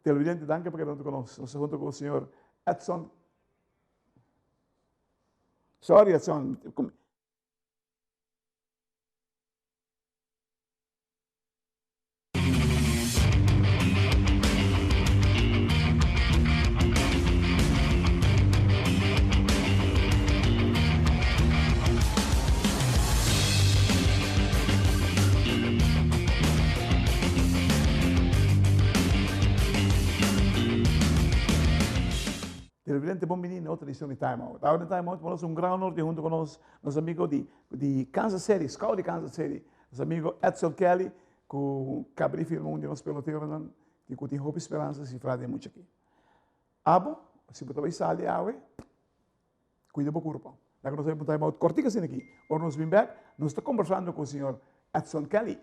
Televidente, danki pa keda huntu ku nos. Nos ta huntu ku señor Edson. Sorry, Edson. Televidente bon bini na otro edicion di Time Out. Awe na Time Out nos un gran honor di hunto cu nos nos amigo di di Kansas City, scout di Kansas City, nos amigo Edsel Kelly cu caba di firma un di nos peloteronan di cu tin hopi speransa cifra den mucha aki. Abo, si bo ta bay sali awe, Cuida bo curpa. Laga nos haña un time out cortico asina aki. Ora nos bin bek, nos ta combersando cu señor Edson Kelly.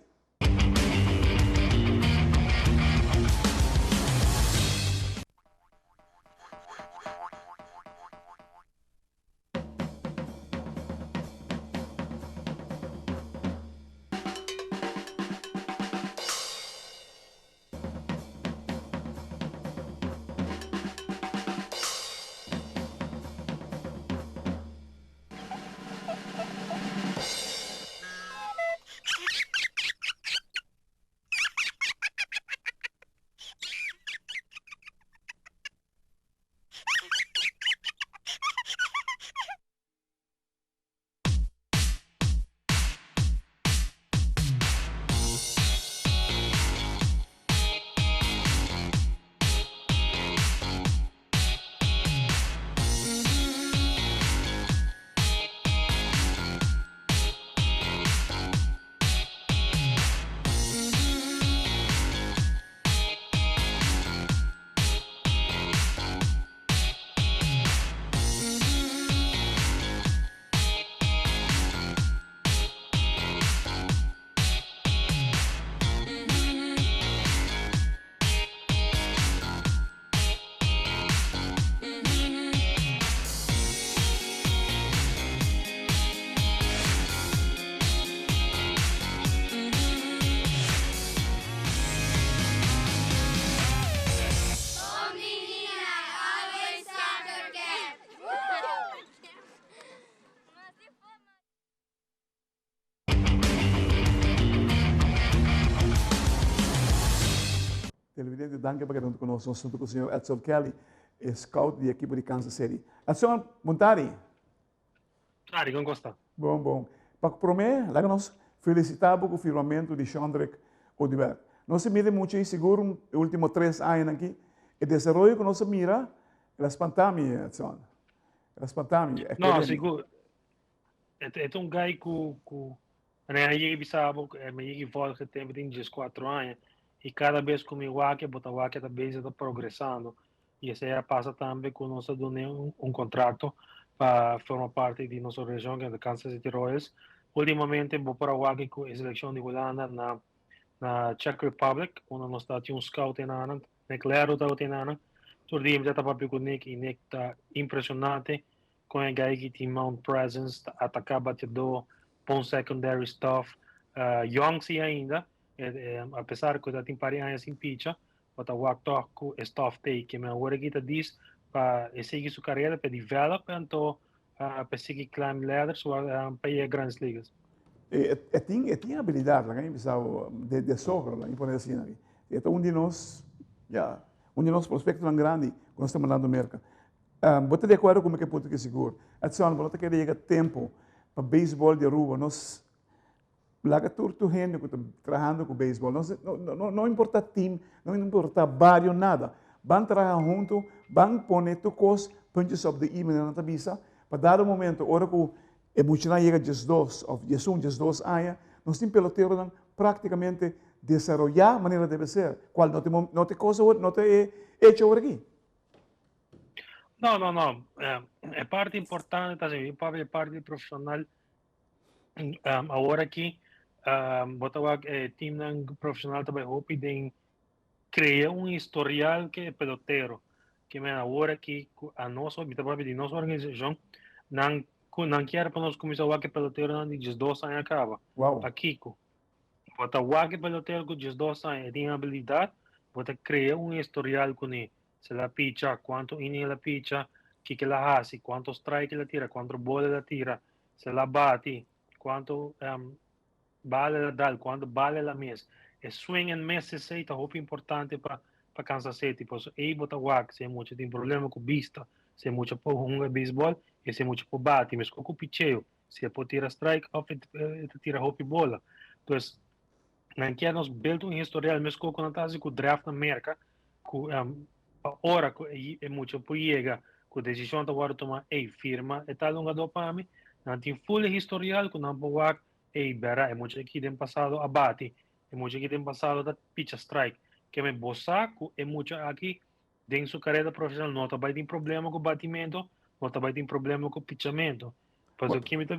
Televidente, danki pa keda huntu ku nos. Nos huntu ku señor Edsel Kelly, e scout di ekipo di Kansas City. Edsel, bon tardi. Tardi, kon kosta? Bon, bon. Pa promé, laga nos felisitá bo ku firmamentu di Shondrick Oduber. Nos a mira mucha i sigur e último tres añanan aki, e desaroyo ku nos a mira, el a spantá mi, Edson. El a spantá mi. No, sigur. E ta un guy ku ku a yega bisa bo, mi a yega volg e tempu tin dieskuatro aña i kada bes ku mi wak e bo ta wak e ta bezig ta progresando i esei a pasa tambe ku nos a dun'é un kontrakto pa forma parti di nos organisashon ku ta Kansas City Royals. Ultimamente bo por a wak ku e selekshon di Hulanda na na Czech Republic unda nos ta tin un scout enanan, Nick Lerdo tabata enanan. Tur dia mi ta papia ku Nick i Nick ta impreshonante Con e guy ki tin mount presence, ta ataca bateador, bon secondary stuff. Young si ainda, a pesar cu ta tin par di aña sin picha, bo ta wak toch cu e stuff t'ey. Ke men awor aki ta dis pa e sigui su carera, pa e develop, anto pa e sigui climb ladders pa yega Grandes Ligas. E tin e tin habilidad, laga mi bisa bo, de sobra, laga mi pone asina. E ta un di nos, ya, un di nos prospectonan grandi cu nos ta mandando Merca. Bo ta di akuerdo ku mi ku e punto ki sigur. Edson, bo no ta kere yega tempu pa beisbòl di Aruba nos laga tur tur hende ku ta trahando ku beisbòl, nos no no importa team, no importa bario, nada. Ban traha huntu, ban pone tur kos puntjes op de i manera nan ta bisa, pa dado momento ora ku e muchanan yega diesdos òf diesun, diesdos aña, nos tin peloteronan praktikamente desaroyá manera debe ser, kual no ta no ta e kos awor, no ta e hecho awor aki. No, no, no. E parti importante ta así, papia e parti profesional. Awor aki, bo ta wak e teamnan profesional ta bai hopi den crea un historial ke e pelotero. Ke men awor aki ku a nos, mi ta papia di nos organisacion, nan ku nan kier pa nos kuminsa wak e peloteronan di diesdos aña kaba. Wow. Pakiko? Bo ta wak e pelotero ku 12 aña, e tin habilidat. Bo ta crea un historial cune, si el a picha, cuanto inning el a picha, kico el a haci, cuanto strike el a tira, cuanto bola el a tira, si el a bati, cuanto bala el a dal, cuanto bala el a mis. E swing and miss esey ta hopi importante pa pa Kansas City, pasobra ey bo ta wak si e mucha tin problema cu bista, si e mucha por hunga baseball y si e mucha por bati, mescos cu picheo, si e por tira strike of e ta tira hopi bola. Pues nan kier nos build un historial mescos cu nan ta haci cu draft na Merca, cu pa ora cu e mucha por yega cu decision ta wordo tuma, ey firma e tal hungador pa mi, nan tin full e historial cu nan por wak, ey bera e mucha aki den pasado a bati, e mucha aki den pasado ta picha strike, keme bo sa cu e mucha aki den su carera profesional no ta bay tin problema cu batimento, no ta bay tin problema cu pichamento. Pasobra ki mi ta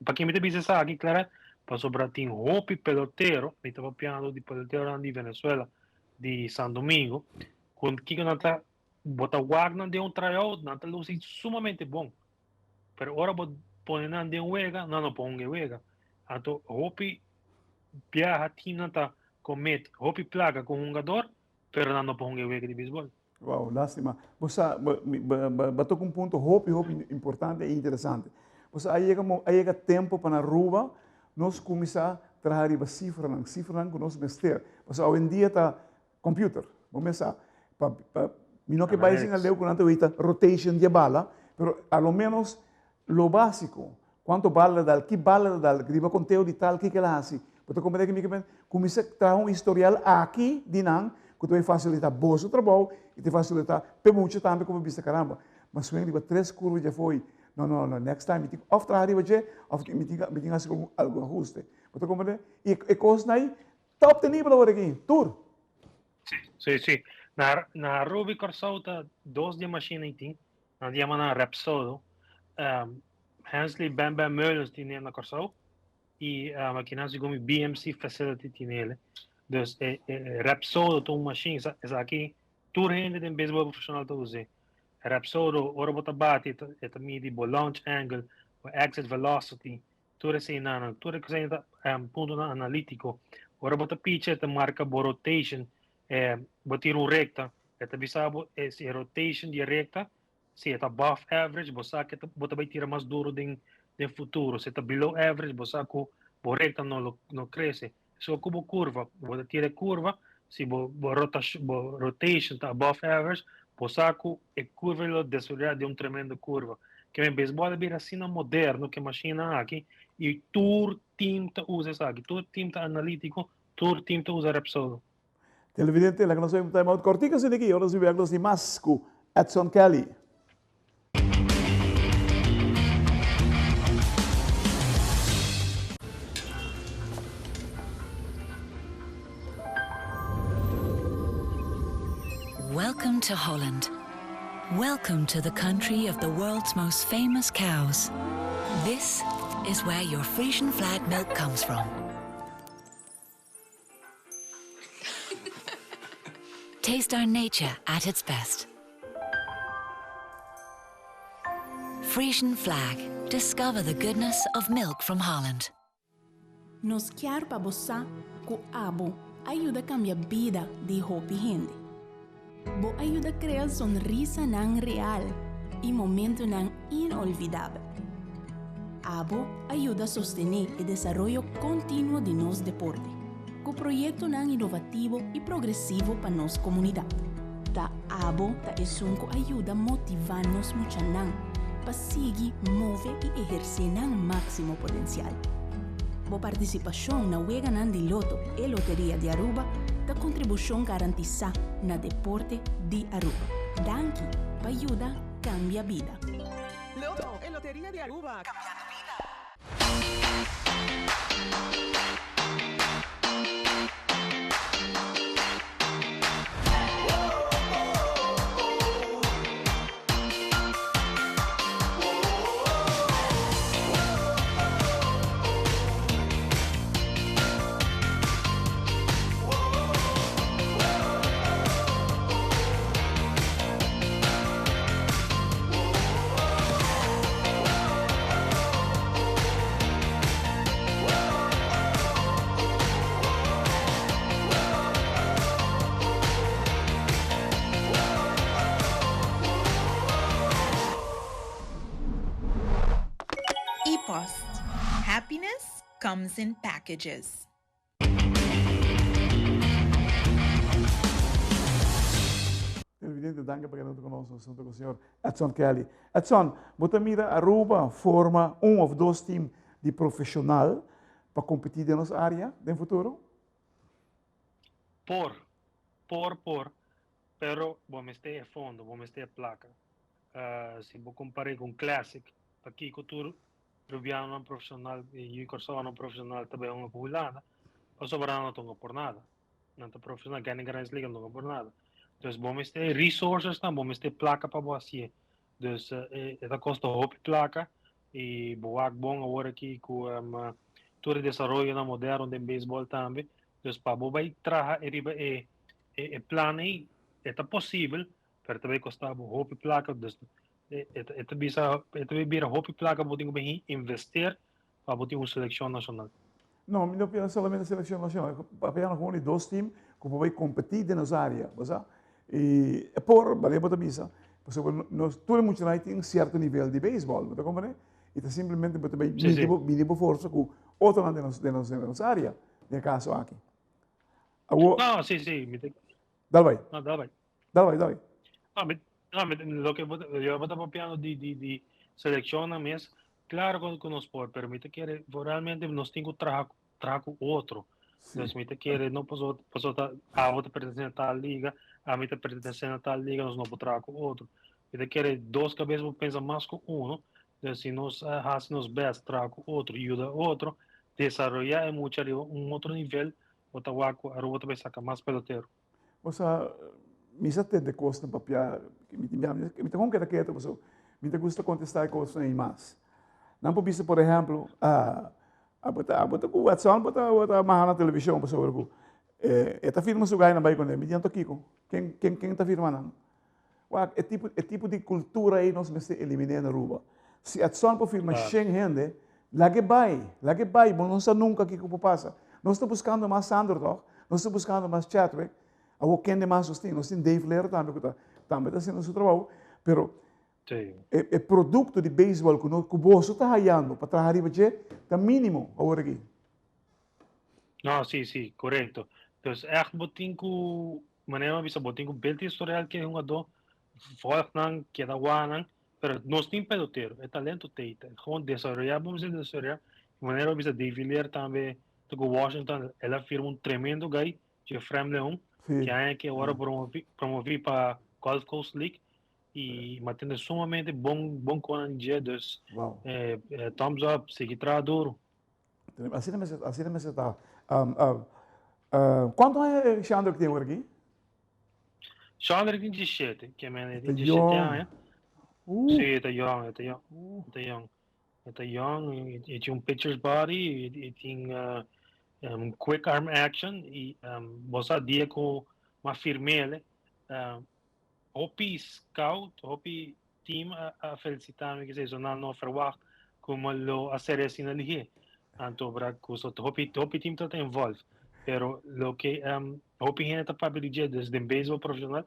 pa ki mi ta bisa esaki, Claret? Pasobra tin hopi pelotero, mi ta papiando di peloteronan di Venezuela, di San Domingo, ku kiko nan ta bo ta wak nan den un tryout, nan ta lusi sumamente bon. Pero ora bo pone nan den wega, nan no por hunga e wega. Anto hopi biaha teamnan ta commit hopi placa ku hungador, pero nan no por hunga e wega di beisbol. Wow, lástima. Bo sa, bo toca un punto hopi, hopi importante e interesante. Bo sa, a yega, a yega tempo pa na Aruba nos cuminsa traha riba cifranan, cifranan cu nos mester. Pasobra awendia ta computer, bo mes sa. Pa, pa, mi no ke bai sin aleu cu nan ta weta rotation di e bala, pero a lo menos lo basico, Cuanto bala ta dal, ki bala ta dal, riba conteo di tal, kiko el a haci. Bo ta comprende ki mi ke cuminsa traha un historial aki di nan cu ta bay facilita boso trabou y ta facilita p'e mucha tambe cu bo bisa caramba, ma swen riba tres curva dje fo'i, no no no next time mi tin of traha riba dje of mi tin mi tin haci algun ahuste. Bo ta comprende? Y e cosnan ay ta obtenibel awor aki, tur. Si, si, si. Na na Aruba y Corsou ta dos di e machine ay tin. Nan ta yama nan Rapsodo. Um, Hensley Bam Bam Meulens tin na Kòrsou i um, aki nan segun mi BMC Facility tin ele. Dus e, e, e Rapsodo ta un machine, esaki tur hende den baseball profesional ta us'é. Rapsodo, ora bo ta bati, e ta midi bo launch angle, bo exit velocity, tur eseinan, tur esei ta um, puntonan analítiko. Ora bo ta picha, e ta marka bo rotation, eh, bo tira un recta, e ta bisa bo eh, si e rotation di e recta, si e ta above average, bo sa que bo ta bai tira mas duro den, den futuro. Si e ta below average, bo sa ku bo recta no, lo, no crece. So ku bo curva, bo ta tira e curva, si bo, bo, rotation, bo rotation ta above average, bo sa ku e curva lo desaroyá den un tremendo curva. Ke men baseball a bira asina moderno ku e machine aki i tur team ta usa esaki, tur team ta analítiko, tur team ta usa Rapsodo. Televidente, laga nos bai un time out kortiko asina aki, ora nos bin bek nos tin mas ku Edson Kelly. Welcome to Holland. Welcome to the country of the world's most famous cows. This is where your Frisian flag milk comes from. Taste our nature at its best. Frisian Flag. Discover the goodness of milk from Holland. Nos kier pa bo sa ku abo a yuda kambia bida di hopi hende. Bo a yuda krea sonrisanan real i momentunan inolvidabel. Abo a yuda sostené e desaroyo kontinuo di nos deporte, ku proyektonan inovativo i progresivo pa nos komunidat. Ta abo ta esun ku a yuda motivá nos muchanan pa sigui move i ehersé nan máksimo potensial. Bo partisipashon na Weganan di Loto e Loteria di Aruba ta kontribushon garantisá na deporte di Aruba. Danki pa yuda kambia bida. Loto e Loteria di Aruba, cambiando bida. comes in packages. Televidente, danki pa keda huntu ku nos nos huntu ku señor Edson Kelly. Edson, bo ta mira Aruba forma un of dos team di profesional pa competi den nos area den futuro? Por, por, por, pero bo mester e fondo, bo mester e placa. Si bo compare cu un Classic, pakico tur Rubianonan profesional y Curaçaonan profesional ta bay hunga cu Hulanda? Pasobra nan no ta hunga por nada. Nan ta profesional, gana Grandes Ligas, no ta hunga por nada. Dus bo mester e resources nan, bo mester placa pa bo hacié. Dus e ta costa hopi placa y bo wak bon awor aki cu tur e desaroyonan moderno den baseball tambe. Dus pa bo bay traha riba e e plan ey, e ta posibel, pero ta bay costa bo hopi placa. Dus e ta bisa, e ta bay bira hopi placa bo tin cu bay investeer pa bo tin un seleccion nacional. No, mi no piensa solamente seleccion nacional. Papia no gewoon di dos team cu por bay competi den nos area, bo sa? Y e por, bale bo ta bisa, pasobra nos tur e muchanan tin un cierto nivel di baseball, bo ta comprende? Y ta simplemente bo ta bay midi bo, midi bo forsa cu otronan den nos, den nos, den nos area, den e caso aki. Awo. No, si, si, mi ta. Dal bay. No, dal bay. Dal bay, dal bay. No, mi, no, mi, loke bo, yo bo ta papiando di, di, di seleccionnan mes, claro cu, cu nos por, pero mi ta kere, realmente nos tin cu traha, traha cu otro. Si. Dus mi ta kere, no paso, paso ta, abo ta pertenece na tal liga, ami ta pertenece na tal liga, nos no por traha cu otro. Mi ta kere dos cabeza por pensa mas cu uno, dus si nos haci nos best, traha cu otro, yuda otro, desaroya e mucha riba un otro nivel, bo ta wak cu Aruba ta bay saca mas pelotero. Bo sa, mi sa tende kosnan papia, mi mi ta kon keda ketu pasobra mi ta gusta kontestá e kosnan ei mas. Nan por bisa, por ehèmpel, abo ta abo ta ku Watson bo ta bo ta maha na televishon pasobra ku e ta firma su gainan bai kuné. Mi di anto kiko? Ken ken ken ta firma nan? Wak, e tipo e tipo di kultura ei nos mester eliminé na Aruba. Si Edson por firma shen hende, lag'é bai, lag'é bai, bo no sa nunka kiko por pasa. Nos ta buskando mas Sandro tòg, nos ta buskando mas Chadwick, awor kende mas nos tin? Nos tin Dave Lero tambe ku ta tambe ta hasiendo su trabou, pero e e produkto di beisbòl ku no ku boso ta hayando pa traha riba dje ta mínimo awor aki. No, sí, sí, korekto. Dus ègt bo tin ku Manera mi a bisa bo tin ku bel tin historial ke hungadó volg nan keda wak nan pero nos tin pelotero e talento tei ta gewoon desaroyá bo mester desaroyá manera bo a bisa Davy Leer tambe ta ku Washington el a firma un tremendo guy Jefrem Leon ke aña ke ora promoví promoví pa Gulf Coast League i mi a tende sumamente bon bon konan dje dus thumbs up sigui traha duro. Asina mester, asina mester ta. Um, uh, uh, kuantu aña Shandrick tin awor aki? Shandrick tin 17, ke men tin 17 aña. Sí, ta young, ta young, ta young. Ta young, e tin un pitcher's body, e tin uh, um, quick arm action, e um, bo sa dia ku ma firmele, uh, hopi scout, hopi Team a felicita mi kese so nan no verwacht ku mi lo a ser asina lihé. Anto bra ku so hopi hopi team ta involved. Pero loke um, hopi hende ta papia di dje dus den baseball profesional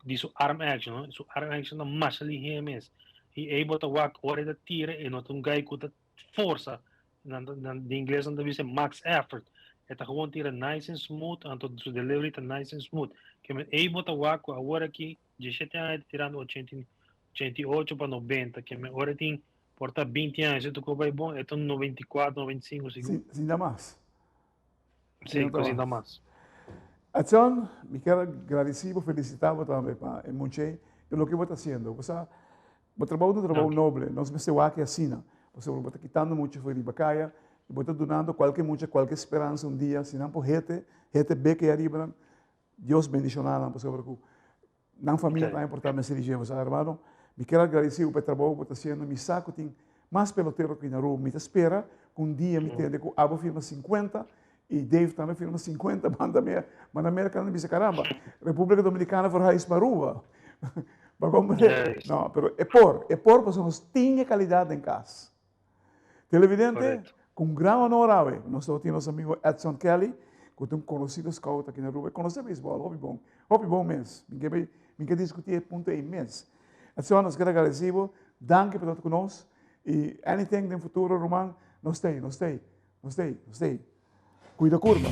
di su arm action, no? Su arm action ta masha lihé mes. I ei bo ta wak ora e ta tira e no ta un guy ku ta forsa. Nan nan di ingles nan ta bisa max effort. E ta gewoon tira nice and smooth, anto su delivery ta nice and smooth. Ke men ei bo ta wak ku awor aki Diesshete aña ta tirando ochenta i ochenta i ocho pa nobenta, ke men ora e tin por ta binti aña si tokó bai bon e ta un 94, 95 sigur. Sin, sin ta mas. Si, ku sin ta mas. Edson, mi kier gradisi bo, felisita bo tambe pa e much'ei i loke bo ta hasiendo. Bo sa, bo trabou ta un trabou noble, nos mester wak e asina, pasobra bo ta kitando mucha for riba kaya i bo ta dunando kualke mucha kualke speransa un dia, si nan por hete, hete bek ei ariba nan, Dios bendiciona nan pasobra cu nan familia ta importa mester di dje. Sa hermano, mi kier agradeci bo pa e trabou cu bo ta haciendo. Mi sa cu tin mas pelotero cu na Aruba. Mi ta spera cu un dia mi tende cu abo firma 50 y Dave tambe firma 50 banda mi manda Merca nan bisa caramba, Republica Dominicana verhuis pa Aruba. Bo a comprende? No, pero e por, e por pasobra nos tin e calidad den cas. Televidente, ku un gran honor awe, nos tabata tin nos amigo Edson Kelly, ku ta un konosido scout aki na Aruba. E konosé beisbòl hopi bon, hopi bon mes. Mi ke bai, mi ke diskutí e punto ei mes. Edson, nos kier agradesí bo, danki pa tabata ku nos, i anything den futuro, ruman, nos ta ei, nos ta ei. Nos ta ei, nos ta ei. Cuida curva.